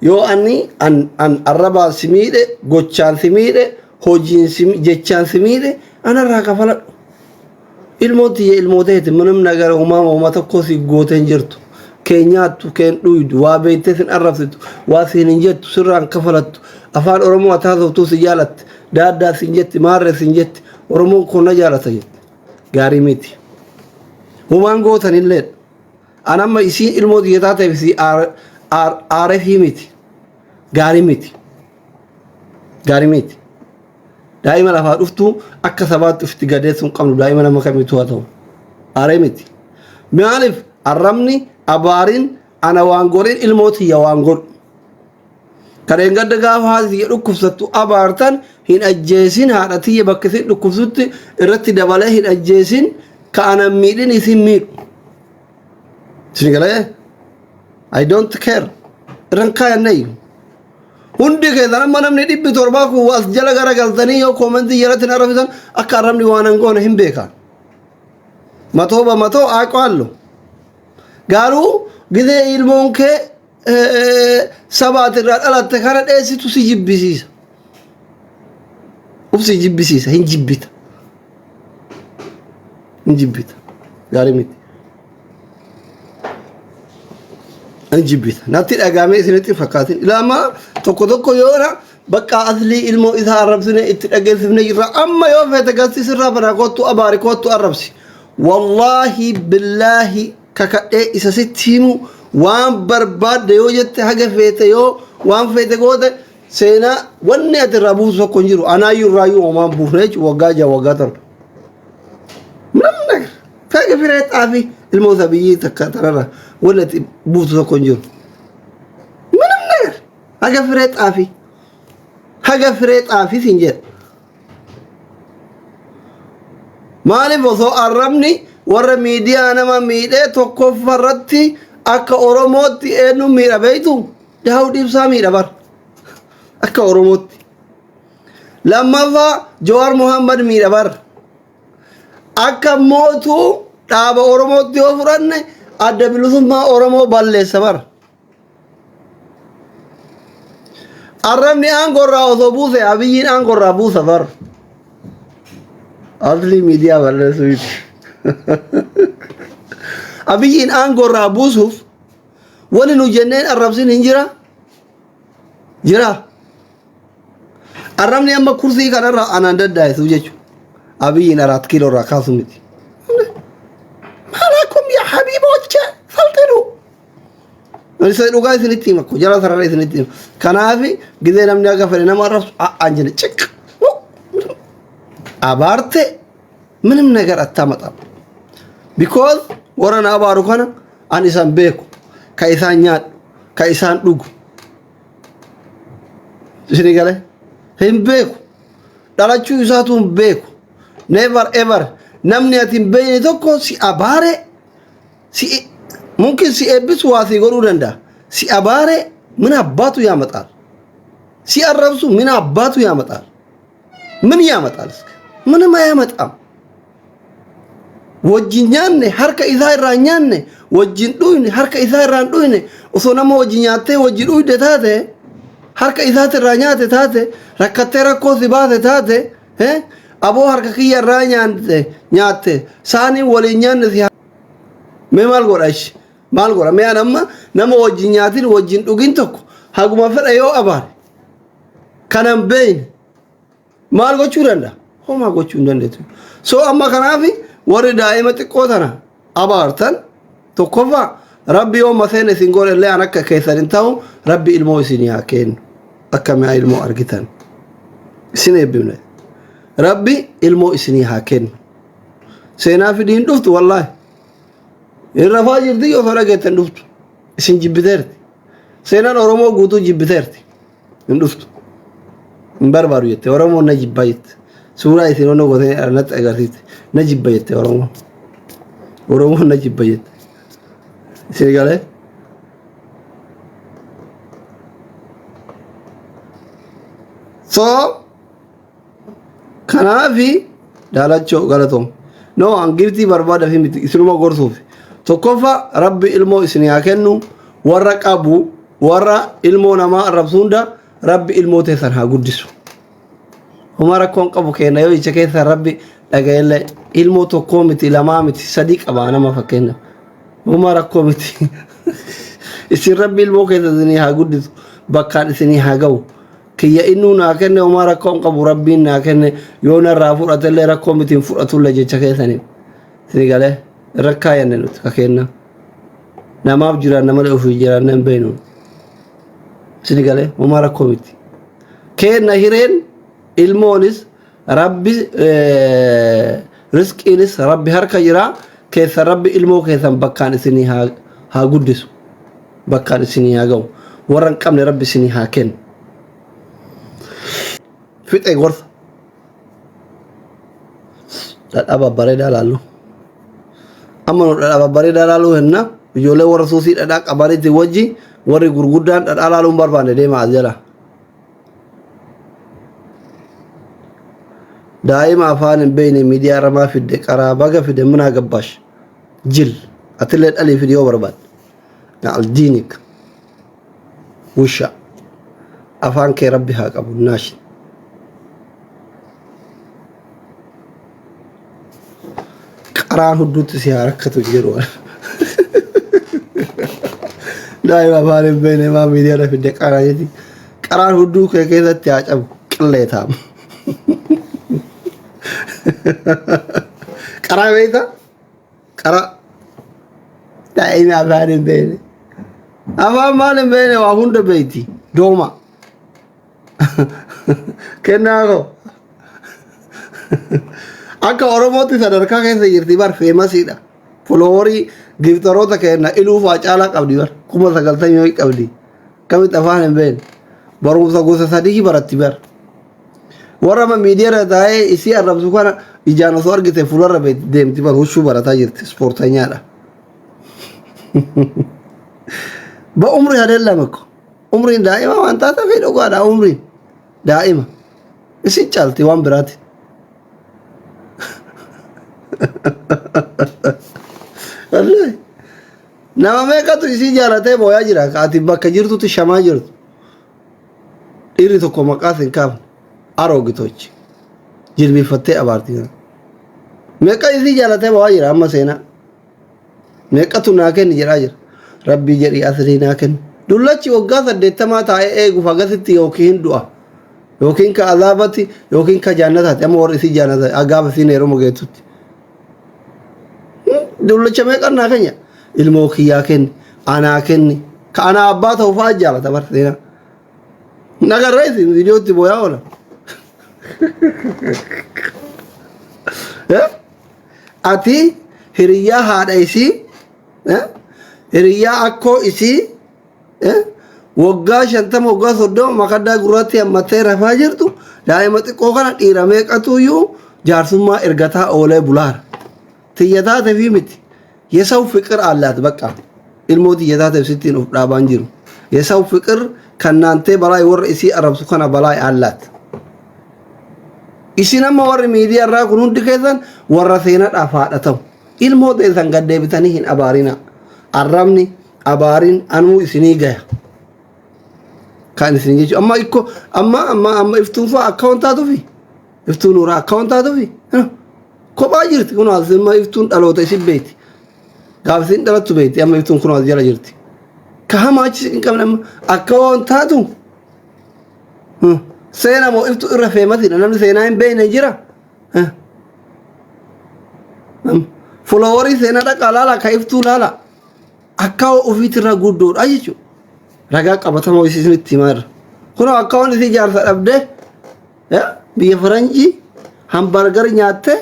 Yoo ani an an arrabaan si miidhe, gochaan si miidhe, hojiin si jechaan si miidhe anarraa kafaladhu. Ilmoon tiyya ilmoo teeti ምንም ነገር uumama uuma tokko si gootee hin jirtu. Kee nyaattu, keen dhuydu, waa beektee sin arrabsitu, waa siin hin jettu, sirraan kafalattu. Afaan Oromoo ati haasoftuu si jaalatte, daaddaa siin jetti, maarree siin jetti, Oromoon kun na jaalata jette. Gaarii miti. Humaan gootanilleedha. An amma isiin ilmoo tiyya taateef isii aarefii miti. Gaarii miti. Gaarii miti. Daa'ima lafaa dhuftu akka sabaatti ofitti gadeessuu hin qabnu daa'ima nama kamiitu haa ta'u. Aaree miti. Maaliif arrabni abaariin ana waan godhin ilmoo tiyya waan godhu. Kan gadda gaafa haati tiyya dhukkubsattu abaartan hin ajjeesin haadha tiyya bakka isin dhukkubsutti irratti dabalee hin ajjeesin ka ana miidhin isin miidhu. Isin galee? I don't care. Irran kaayanneeyyu. Hundi keessan amma namni 700 kun as jala garagaltanii yoo koomentii jalatti na arrabsitan akka arrabni waan hin goone hin beekan. Matoo bamatoo aaqwaallu. Garuu gizee ilmoon kee saba ati irraa dhalatte kana dheessitu si jibbisiisa. Uf si jibbisiisa hin jibbita. Hin jibbita. Gaarii miti. Hin jibbita. Natti dhagaamee isinitti hin fakkaatin. Ilaamaa tokko tokko yoona bakka aslii ilmoo isaa arrabsine itti dhageessifne jirra. Amma yoo feete gasti sirraa banaa kottu abaari kottu arrabsi. Wallaahi billaahi kakadhee isa sitti himu waan barbaadde yoo jette haga feete yoo waan feete goote seenaa wanni ati irraa buusu tokko hin jiru. Anaayyuu irraayyuu homaan buufne jechuudha waggaa 6 waggaa 7. ምንም ነገር ፈግ ፍሬ ጣፊ ilmoo sabiyyii takka tanarra wanni ati buuftu tokko hin jiru. ምንም ነገር haga firee xaafii haga firee xaafii siin jedha. Maaliif osoo arrabni warra miidiyaa nama miidhee tokkoffarratti akka Oromootti eenyu miidha beektu? Daawud Ibsaa miidha bar. Akka Oromootti. Lammaffaa Jawaar Mohammad miidha bar. Akka mootuu dhaaba Oromootti yoo fudhanne adda bilisummaa Oromoo balleessa bar. Arrabni aangorraa osoo buuse Abiyyiin aangorraa buusa bar. Asli miidiyaa balleessuu miti. Abiyyiin aangorraa buusuuf wani nu jenneen arrabsin hin jira? Jira. Arrabni amma kursii kanarraa anaan daddaa'esu jechuudha. Abiyyiin araat kiiloo irraa kaasu miti. Maalakum yaa habiiboocha salxinu. Isa dhugaa isinitti hima ko jala sarara isinitti hima. Kanaaf gizee namni akka fedhe nama arrabsu a'aan jedhe ciq. Abaarte ምንም ነገር አታመጣም። Because warra na abaaru kana an isan beeku ka isaan nyaadhu ka isaan dhugu isinii galee hin beeku dhalachuu isaatu hin beeku never ever namni ati hin beekne tokko si abaare si mungkin si eebbisu waa si godhuu danda'a si abaare ምን አባቱ ያመጣል si arrabsu ምን አባቱ ያመጣል ምን ያመጣል እስኪ ምንም አያመጣም wajjin nyaanne harka isaa irraa nyaanne wajjin dhuyne harka isaa irraa hin dhuyne osoo nama wajjin nyaattee wajjin dhuyde taate harka isaati irraa nyaate taate rakkattee rakkoo si baase taate aboo harka kiyya irraa nyaante nyaatte saanii waliin nyaanne si mee maal godha ishi maal godha mee an amma nama wajjin nyaatin wajjin dhugin tokko haguma fedha yoo abaare kanan beeyne maal gochuu danda'a? Homaa gochuu hin dandeettu. So amma kanaaf warri daa'ima xiqqoo tana abaartan tokkoffaa rabbi yoo maseen isin godhe illee an akka keessan hin ta'u rabbi ilmoo isinii haa kennu. Akka mi'a ilmoo argitan. Isin eebbifne. Rabbi ilmoo isinii haa kennu. Seenaa fidii hin dhuftu wallaahi. Hin rafaa jirti osoo dhageettan dhuftu. Isin jibbiteerti. Seenaan Oromoo guutuu jibbiteerti. Hin dhuftu. Hin barbaadu jette. Oromoon na jibba jette. Suuraa isin onnoo gootanii natti agarsiifte. Na jibba jette Oromoon. Oromoon na jibba jette. Isin galee? So kanaafi daalachoo galatoom. No an giftii barbaada fi miti isinuma gorsuuf. Tokkoffaa rabbi ilmoo isin haa kennu warra qabu Warra ilmoo namaa arrabsu hunda Rabbi ilmoo teessan haa guddisu. Homaa rakkoon qabu kenna yoo jecha keessa Rabbi dhaga'ellee ilmoo tokkoo miti, lamaa miti, sadii qabaa nama fakkeenya. Homaa rakkoo miti. Isin Rabbi ilmoo keessa isinii haa guddisu, bakkaan isinii haa ga'u. Kiyya innuu naa kenne, homaa rakkoon qabu. Rabbiin naa kenne, yoo narraa fudhatellee rakkoo miti, hin fudhatullee jecha keessaniif. Isinii galee rakkaa yanne nuti ka kenna. Namaaf jiraanna malee ofii jiraanna hin beeknu. Isinii galee homaa rakkoo miti. Kenna hireen ilmoonis Rabbi, risqiinis Rabbi harka jira. Keessa Rabbi ilmoo keessan bakkaan isinii haa guddisu. Bakkaan isinii haa ga'u. Warra hin qabne Rabbi isinii haa kennu. Fixee gorsa. Dhadhaa babbareedaa laallu. Amma nu dhadhaa babbareedaa laaluu henna. Ijoollee warra suusii dhadhaa qabanitti wajji warri gurguddaan dhadhaa laaluu hin barbaanne deema as jala. Daa'ima afaan hin beekne miidiyaa irra maa fidde? Qaraa baga fide minaa gabbaash. Jil atillee dhalii fidi yoo barbaadde. Aldiinik. Wusha. Afaan kee Rabbi haa qabu naashi. Qaraan hudduutti si haa rakkatu jedhu. Daa'ima afaan hin beekne maa miidiyaa irra fidde qaraa jetti. Qaraan hudduu kee keessatti haa cabu qillee taa'amu. Qaraa beektaa? Qaraa. Daa'ima afaan hin beekne. Afaan maal hin beekne, waa hunda beekti. Dooma. Kennaa koo. Akka Oromootti sadarkaa keessa jirti bar, famousiidha. Followerii gifteroota kenna iluu fa'aa caalaa qabdi bar, 90,000 wayii qabdi. Kamitti afaan hin beekne. Barumsa gosa sadii baratti bar. Warra amma miidiyaa irra taa'ee isii arrabsu kana ijaan osoo argite fuularra deemti bar, huccuu barataa jirti, ispoortanyaadha. Ba umrii hadeellame ko. Umriin daa'ima waan taateef dhugaadha, umriin daa'ima. Isin caalti waan biraati. Wallahi. Nama meeqatu isii jaalatee booyaa jira. Ati bakka jirtutti shamaa jirtu. Dhiirri tokko maqaa sin kaafne. Aroogitochi. Jilbiiffattee abaarti. Meeqa isii jaalatee booyaa jira amma seenaa. Meeqatu naa kenni jedhaa jira. Rabbii jedhii asirrii naa kenni. Dullachi waggaa 80 taa'ee eeguuf agasitti yookiin du'a. Yookiin ka azaabatti yookiin ka jaannataati. Amma warri isii jaannata gaafa isiin heeruma geessutti. Dullacha meeqan naa kenya? Ilmoo kiyyaa kenni. Anaa kenni. Ka anaa abbaa ta'u fa'aa jaalata bar seenaa. Nagarra isin viidiyootti booyaa oola. Ati hiriyyaa haadha isii, hiriyyaa akkoo isii, waggaa 50, waggaa 30 makaddaa gurraatti hammattee rafaa jirtu, daa'ima xiqqoo kana dhiira meeqatuyyuu jaarsummaa ergataa oolee bulaara. Tiyya taate fi miti. የሰው ፍቅር አላት በቃ ilmoo tiyya taateef sittiin of dhaabaan jiru. የሰው ፍቅር ከናንተ በላይ warra isii arrabsu kana በላይ አላት. Isin amma warri miidiyaa irraa kun hundi keessan warra seenadhaaf haadha ta'u. Ilmoo teessan gad deebitanii hin abaarina. Arrabni abaarin anuu isinii gaya. Kan isin jechuun amma ikko amma amma amma iftuun fa'a akka wantaatufi iftuun nuuraa akka wantaatufi kophaa jirti kun as amma iftuun dhaloota isin beekti. Gaafa isin dhalattu beekti, amma iftuun kun as jala jirti. Ka hamaa achi hin qabne amma akka wantaatu. Seenaa moo iftu irra famousiidha, namni seenaa hin beekne jira. Followerii seenaa dhaqaa laala, ka iftuu laala, akka ofiitirra guddoodha jechuudha. Ragaa qabatamaa isinitti himaa irra. Kunoo akka waan isii jaarsa dhabdee biyya faranjii hamburger nyaattee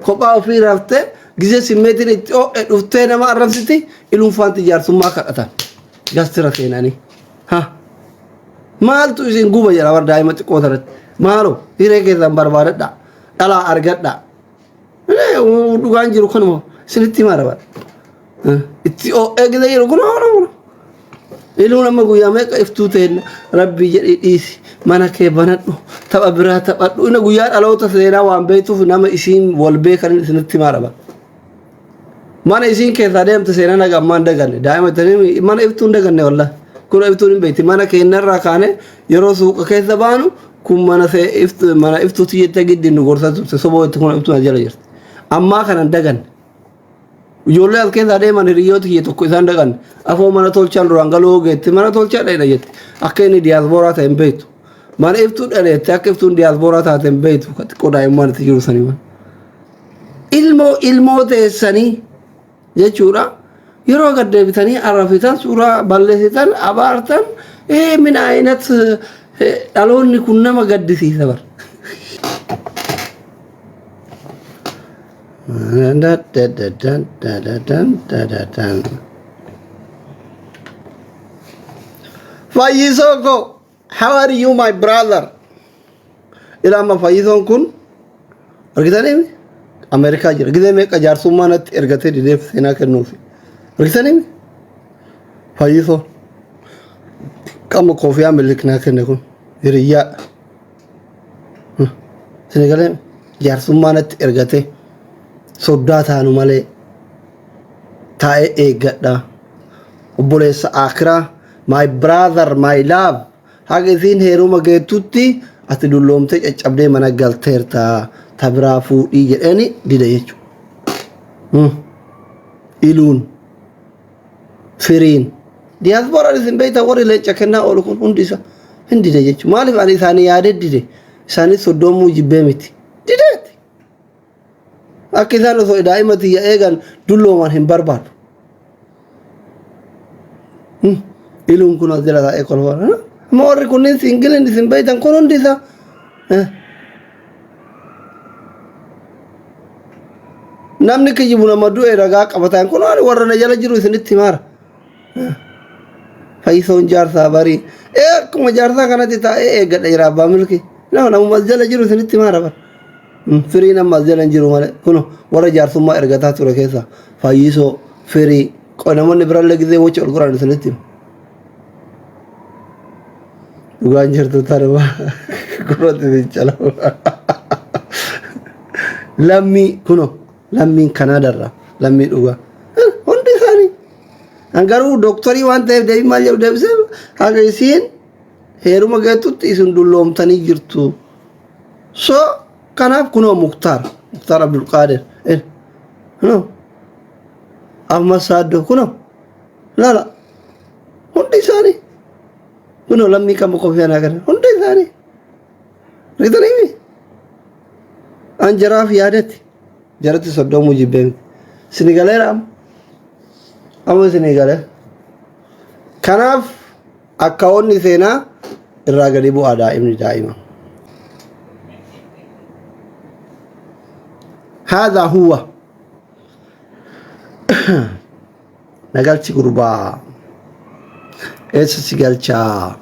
kophaa ofii raftee gizee simmeetiin itti oo'e dhuftee nama arrabsiti, iluunfaanti jaarsummaa kadhatan. Gastira seenanii. Ha. Maaltu isin guba jedha war daa'ima xiqqoo sanatti. Maaloo hiree keessan barbaadadha. Dhalaa argadha. Dhugaan jiru kanuma isinitti himaa bara. Itti oo'ee gizee jiru kun. Iluun amma guyyaa meeqa iftuu ta'e Rabbii jedhii dhiisi, mana kee banadhu, tapha biraa taphadhu. Inni guyyaa dhaloota seenaa waan beektuuf nama isiin wal beekan isinitti himaa bara. Mana isiin keessaa deemte seenaa naga ammaan daganne, daa'ima itti mana iftuu hin daganne, wallahi. Kun iftuun hin beekti. Mana keenyarraa kaane yeroo suuqa keessa baanu kun mana see iftu mana iftuuti jettee giddiin nu gorsaa turte. Soboo itti kun iftuun as jala jirti. Ammaa kana hin daganne. Ijoollee as keessaa deeman hiriyoota kiyya tokko isaan daganne. Afoo mana tolchaan duraan galuu geette mana tolchaa dheedha jette. Akka inni diyaaspooraa ta'e hin beektu. Mana iftuu dhaleette akka iftuun diyaaspooraa taate hin beektu. Xiqqoo daa'imman itti jiru sanii. Ilmoo ilmoo teessanii jechuudha. Yeroo gad deebitanii arrafitan, suuraa balleessitan, abaartan, ee min ayinat dhaloonni kun nama gaddisiisa bar. Fayyisoo koo, how are you my brother? Ila amma fayyisoon kun argitanii Ameerikaa jira. Gizee meeqa jaarsummaa natti ergatee dideef seenaa kennuufi. Argitanii fayyisoo qama koofiyaa miliknaa kenne kun hiriyyaa. Senegalee jaarsummaa natti ergatee soddaa taanu malee taa'ee eeggadha. Obboleessa akiraa my brother my love haga isiin heeruma geettutti ati dulloomtee caccabdee mana galteerta ta biraa fuudhii jedheeni dide jechuudha. Iluun firiin diyaaspooraan isin beektan warri leenca kennaa oolu kun hundi isa hin dide jechuudha. Maaliif ani isaanii yaadee dide isaanis soddoomuu jibbee miti dideeti. Akka isaan osoo daa'ima tiyya eegan dullooman hin barbaadu. Iluun kun as jala taa'ee kolfaa. Amma warri kunneen siingiliin isin beektan kun hundi isaa. Namni kijibu nama du'e ragaa qabataan kun warra na jala jiru isinitti himaara. Fayyisoon jaarsaa barii. Ee akkuma jaarsaa kanatti taa'ee eeggadha jira abbaa milki. Nama namuma as jala jiru isinitti himaara bara. Firii nama as jala hin jiru malee. Kun warra jaarsummaa ergataa ture keessa fayyisoo firii namoonni birallee gizee wacha ol godhan isinitti hima. Dhugaan jirtu tanuma gurratti isin calamu. Lammii kuno lammiin Kanaadarraa lammii dhugaa. Hundi isaanii. An garuu dooktarii waan ta'eef deebii maal jedhu deebisee haga isiin heeruma geettutti isin dulloomtanii jirtu. So kanaaf kunoo Muktaar Muktaar Abdulqaadir kunoo Ahmad Saaddoo kunoo laala hundi isaanii kunoo lammii kan boqofii anaa kana hundi isaanii argitanii an jaraaf yaadatti jaratti soddoomuu jibbee miti isin galeera amma amma isin galee kanaaf akkaawonni seenaa irraa gadi bu'aa daa'imni daa'ima. Haadha huwa nagalchi gurbaa eessa si galchaa?